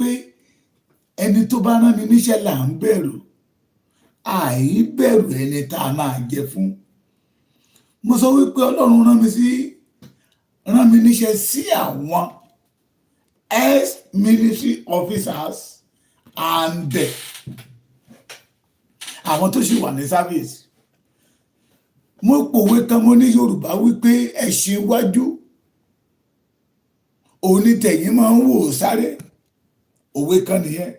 wípé ẹni tó bá rán ni níṣẹ́ là ń bẹ̀rù, àìbẹ̀rù ẹni tá a máa jẹ fún. Mo sọ wípé Ọlọ́run rán mi níṣẹ́ sí àwọn ex military officers and àwọn tó sì wà ní service. Mo pòwe kan, mo ní Yorùbá wípé ẹṣin iwájú onítẹ̀yìn máa ń wò sáré. Òwe kan nìyẹn.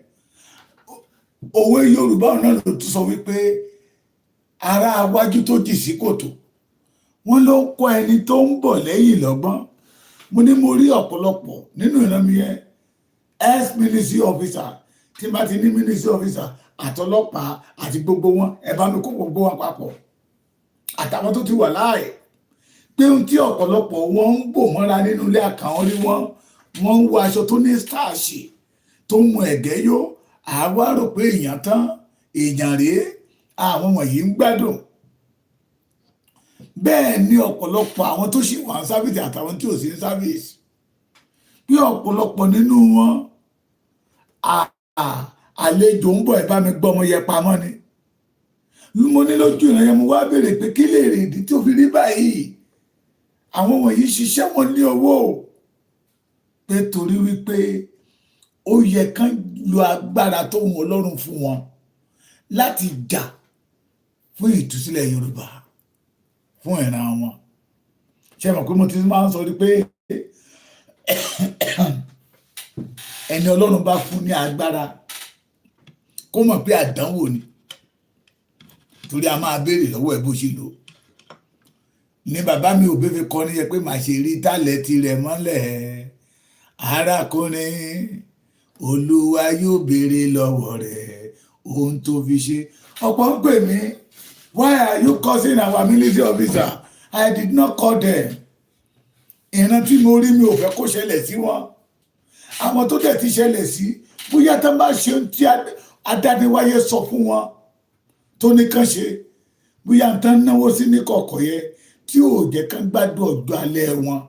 Òwe Yorùbá náà ló tún sọ wípé ará iwájú tó jì sí kòtò, wọn ló ń kọ́ ẹni tó ń bọ̀ lẹ́yìn lọ́gbọ́n. Mo ní mo rí ọ̀pọ̀lọpọ̀ nínú ìran mi yẹn, ex military officer. Tí bá ti ní military officer àtọlọ́pàá àti gbogbo wọn, ẹ bá mi kó gbogbo wọn papọ̀, àtàwọn tó ti wà láàyè, pé ohun tí ọ̀pọ̀lọpọ̀ wọn ń bò mọ́ra nínú ilé àkàwọn rí wọn, wọ́n ń wọ aṣọ tó ní starch, tó ń mu ẹ̀gẹ́ yó. Àwa rò pé èèyàn tán, èèyàn rèé, àwọn wọ̀nyí ń gbádùn. Bẹ́ẹ̀ ni ọ̀pọ̀lọpọ̀ àwọn tó sì wà ní service àtàwọn tí ò sí ní service, bí ọ̀pọ̀lọpọ̀ nínú wọn, àlejò ń bọ̀, ẹ bá mi gbọ́ ọmọ yẹn pamọ́ ni. Mo ní lójú ìran yẹn, mo wá béèrè pé kí lè rè ìdí tó fi rí báyìí? Àwọn wọ̀nyí ṣiṣẹ́, wọn ní owó, pé torí wípé ó yẹ kán lo agbára tó wọn Ọlọ́run fún wọn láti jà fún ìtúsílẹ̀ Yorùbá, fún ìran wọn. Ṣe mọ̀ pé mo ti máa ń sọ pé ẹni Ọlọ́run bá fún ní agbára, kó mọ̀ pé àdánwò ni, torí a máa béèrè lọ́wọ́ ẹ̀ bó ṣe lò. Ní bàbá mi ò bẹ́ẹ̀ fi kọ́ ní yẹ pé màá ṣe rí tálẹ̀ tirẹ̀ mọ́lẹ̀, arákùnrin, Olúwa yóò béèrè lọ́wọ́ rẹ̀ ohun tó fi ṣe. Ọ̀pọ̀ ń pè mí, "Why are you cursing our military officer?" I did not call them. Ìran tí mo rí, mi ò fẹ́ kó ṣẹlẹ̀ sí wọn. Àwọn tó dẹ̀ ti ṣẹlẹ̀ sí, bóyá tó bá ṣe ohun tí adániwáyé sọ fún wọn tó ní kàn ṣe, bóyá ń tán náwó sí ní kọ̀ọ̀kọ̀ yẹ tí ò jẹ́ kán gbádùn ọjọ́ alẹ́ wọn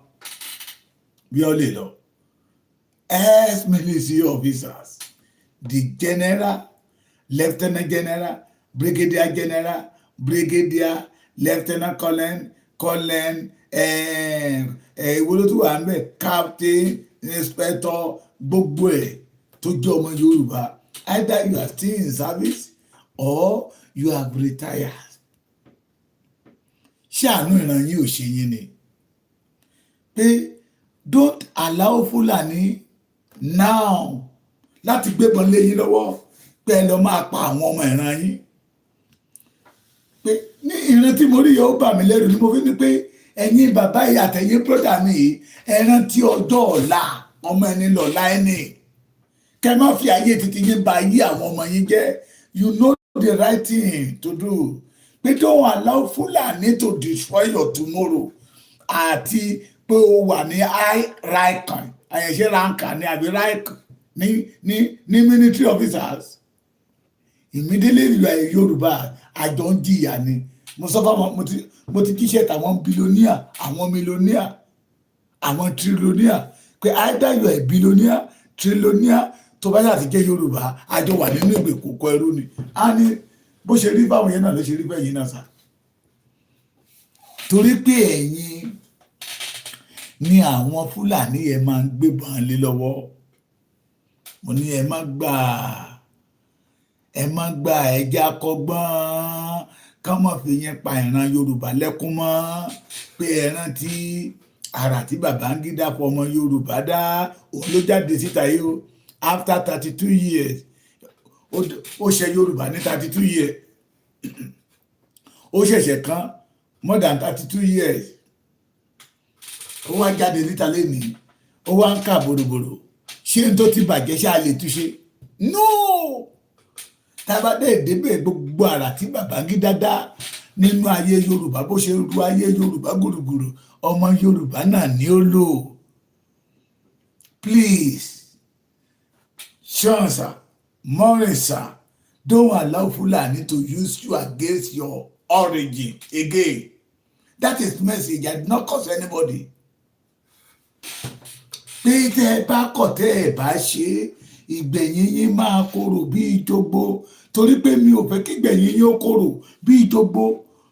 bí ó lè lọ. Ex-military officers, the general, lieutenant general, brigadier general, brigadier, lieutenant colonel, colonel, ìwo ló tún wà ń bẹ̀, captain, inspector, gbogbo ẹ̀ tó jẹ́ ọmọ Yorùbá, either you are still in service or you have retired, ṣé àánú ìran yín ò ṣe yín ni? Pé don't allow Fulani now láti gbébọn lé yín lọ́wọ́ pé ẹ lọ máa pa àwọn ọmọ ìran yín. Pé ní ìran tí mo rí yẹn, ó bà mí lẹ́rù ni mo fi ní pé ẹ̀yin bàbá yìí àtẹ̀yin brother mi yìí, ẹ rántí ọjọ́ ọ̀la ọmọ ẹni lọ́la ẹni. Kẹ má fi ayé títí yín ba ayé àwọn ọmọ yín jẹ́. You know the right thing to do, pé don't allow Fulani to destroy your tomorrow. Àti pé o wà ní high rank, àyẹ̀ṣe rank ní àbí rank ní military officers, immediately you are a Yorùbá, àjọ ń jìyà ni. Mo sọ fáwọn, mo ti kíṣẹ́ tàwọn billionaire, àwọn millionaire, àwọn trillionaire, pé either you are a billionaire, trillionaire, tó bá yà ti jẹ́ Yorùbá, àjọ wà nínú ìgbèkùn kọ ẹrú ni. A ní bó ṣe rí fáwọn yẹn náà ló ṣe rí fẹ́yìn náà sá, torí pé ẹ̀yin ni àwọn Fúlàní yẹn máa ń gbébọn lé lọ́wọ́. Mo ní ẹ má gbà, ẹ má gbà, ẹja kọ́gbọ́n ká má fi yẹn pa ìran Yorùbá lẹ́kún mọ́. Pé ẹ rántí àrà tí Babangida fọmọ Yorùbá dá, òun ló jáde síta yìí o. After 32 years, ó ṣe Yorùbá ní 32 years, ó ṣẹ̀ṣẹ̀ kan more than 32 years, ó wá jáde níta lénìí, ó wá ń kà bòròbòrò. Ṣé n tó ti bàjẹ́ ṣáà lè túnṣe? No. Tábà dé débẹ̀, gbogbo àrà tí Babangida dá nínú ayé Yorùbá, bó ṣe ru ayé Yorùbá gùrùgùrù, ọmọ Yorùbá náà ni ó lò. Please, Shansa Morisa, don't allow Fulani to use you against your origin again. That is message. I did not curse anybody. Pé tẹ́ ẹ bá kọ̀, tẹ́ ẹ bá ṣe, Ìgbẹ̀yìn yín máa korò bí ìjogbo, torí pé mi ò fẹ́ kí ìgbẹ̀yìn yín ó korò bí ìjogbo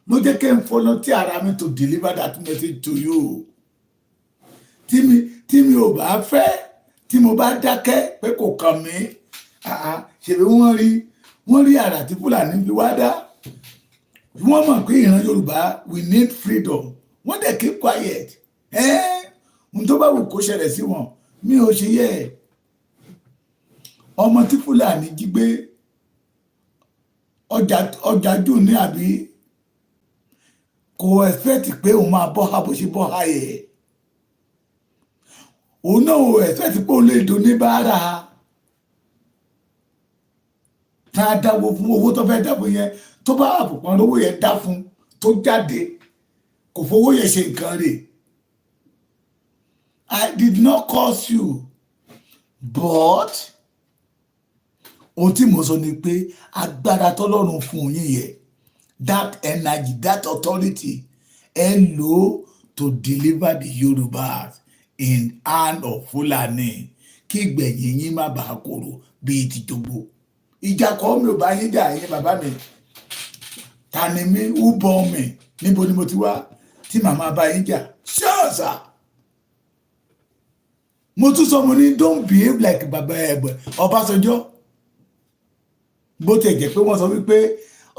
ló jẹ́ kí n volunteer ara mi to deliver that message to you. Tí mi ò bá fẹ́, tí mo bá dákẹ́ pé kò kàn mí, ṣèbí wọ́n rí àrà tí Fúlàní fi wá dá. Wọ́n mọ̀ pé ìran Yorùbá, we need freedom. Wọ́n dẹ̀ keep quiet. N tó bá wù kó ṣẹlẹ̀ sí wọn, mi ò ṣe yẹ. Ọmọ tí Fúlàní jí gbé ọjà jù ní àbí kò expect pé òun máa bọ́ ha bó ṣe bọ́ ha yẹ. Òun náà ò expect pé òun lè dùn ní bàárà tá a dáwó fún. Owó tó fẹ́ dáwó yẹn, tó bá àpòpọ̀ lówó yẹn dá fún tó jáde, kò fowó yẹn ṣe nǹkan rẹ̀. I did not curse you, but ohun tí mo sọ ni pé agbára tọ́lọ́run fún yín yẹn, that energy, that authority, ẹ lò ó to deliver the Yorubas in hand of Fulani, kí ìgbẹ̀yìn yín má bàa korò bíi ti jogbo. Ìjà kọ́, mi ò bá yín jà. Yín bàbá mi, ta ni mí? Who born me? Níbo ni mo ti wá tí màmá bá yín jà? Ṣọ́ọ̀ṣà mo tún sọ, mo ní don't behave like bàbá ẹ̀gbẹ́ Ọbásanjọ́. Bó tiẹ̀ jẹ́ pé wọ́n sọ wípé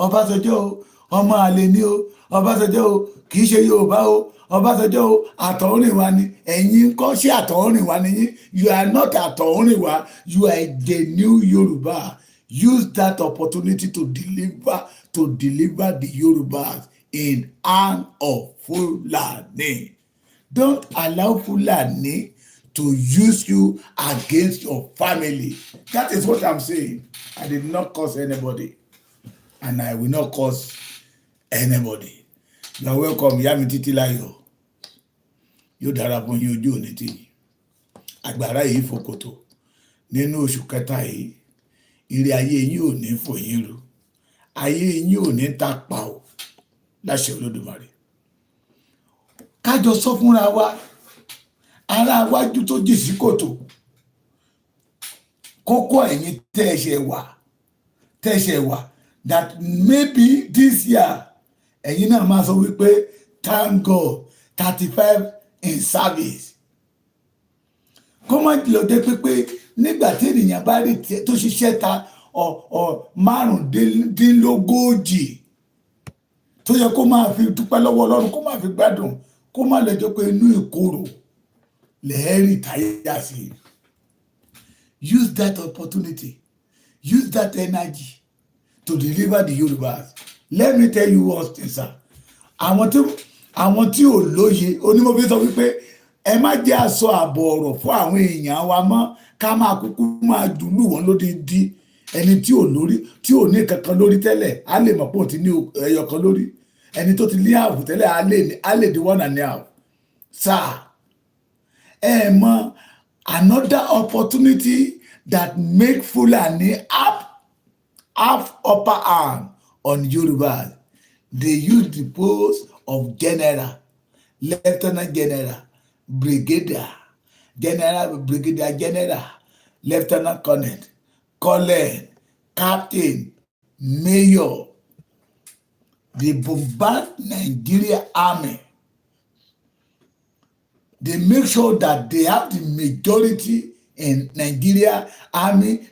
Ọbásanjọ́ o, ọmọ àlè ni o, Ọbásanjọ́ o, kì í ṣe Yorùbá o, Ọbásanjọ́ o, àtọ̀húnrìnwá ni. Ẹ̀yin ń kọ́? Ṣé àtọ̀húnrìnwá ni yín? You are not àtọ̀húnrìnwá, you are a genuine Yorùbá. Use that opportunity to deliver the Yorubas in hand of Fulani. Don't allow Fulani to use you against your family. That is what I'm saying. I did not curse anybody and I will not curse anybody. You are welcome, ìyá mi títí láyọ̀. Yóò dára fún yín, ojú òní tì yín. Àgbàrá yìí fòkòtò nínú oṣù kẹta yìí. Ire ayé yín ò ní fò yín ru, ayé yín ò ní ta pa ò, láṣẹ Olódùmarè. Kájọ sọ fúnra wa, ará wájú tó jì sí kòtò kókó, ẹ̀yin tẹ́ ẹ ṣẹ̀ wà, that maybe this year ẹ̀yin náà máa sọ wípé thank God, 35 in service. Kó má lọ jẹ́ pé nígbà tí ènìyàn bá rí tiẹ̀ tó ṣiṣẹ́ ta ọ̀ 35 tó yẹ kó máa fi dúpẹ́ lọ́wọ́ Ọlọ́run, kó máa fi gbádùn, kó má lè jẹ́ pé inú ìkorò lẹ́ẹ̀rì táyà sí. Use that opportunity, use that energy to deliver the Yorubas. Let me tell you one thing, sir. Àwọn tí ò lóye onímọ̀ fi sọ wípé ẹ má jẹ́ àsọ àbọ̀ ọ̀rọ̀ fún àwọn èèyàn wa mọ́, ká máa kúkú máa dùlù wọn lódìdí. Ẹni tí ò lórí, tí ò ní kankan lórí tẹ́lẹ̀, á lè mọ̀ pé òun ti ní ẹyọ kan lórí. Ẹni tó ti ní half tẹ́lẹ̀, á lè di one and a half. Sir, ẹ mọ̀ another opportunity that make Fulani have upper hand on Yorùbá: they use the post of general, lieutenant general, brigadier general, brigadier general, lieutenant colonel, colonel, captain, mayor. They bombard Nigeria Army. They make sure that they have the majority in Nigeria Army.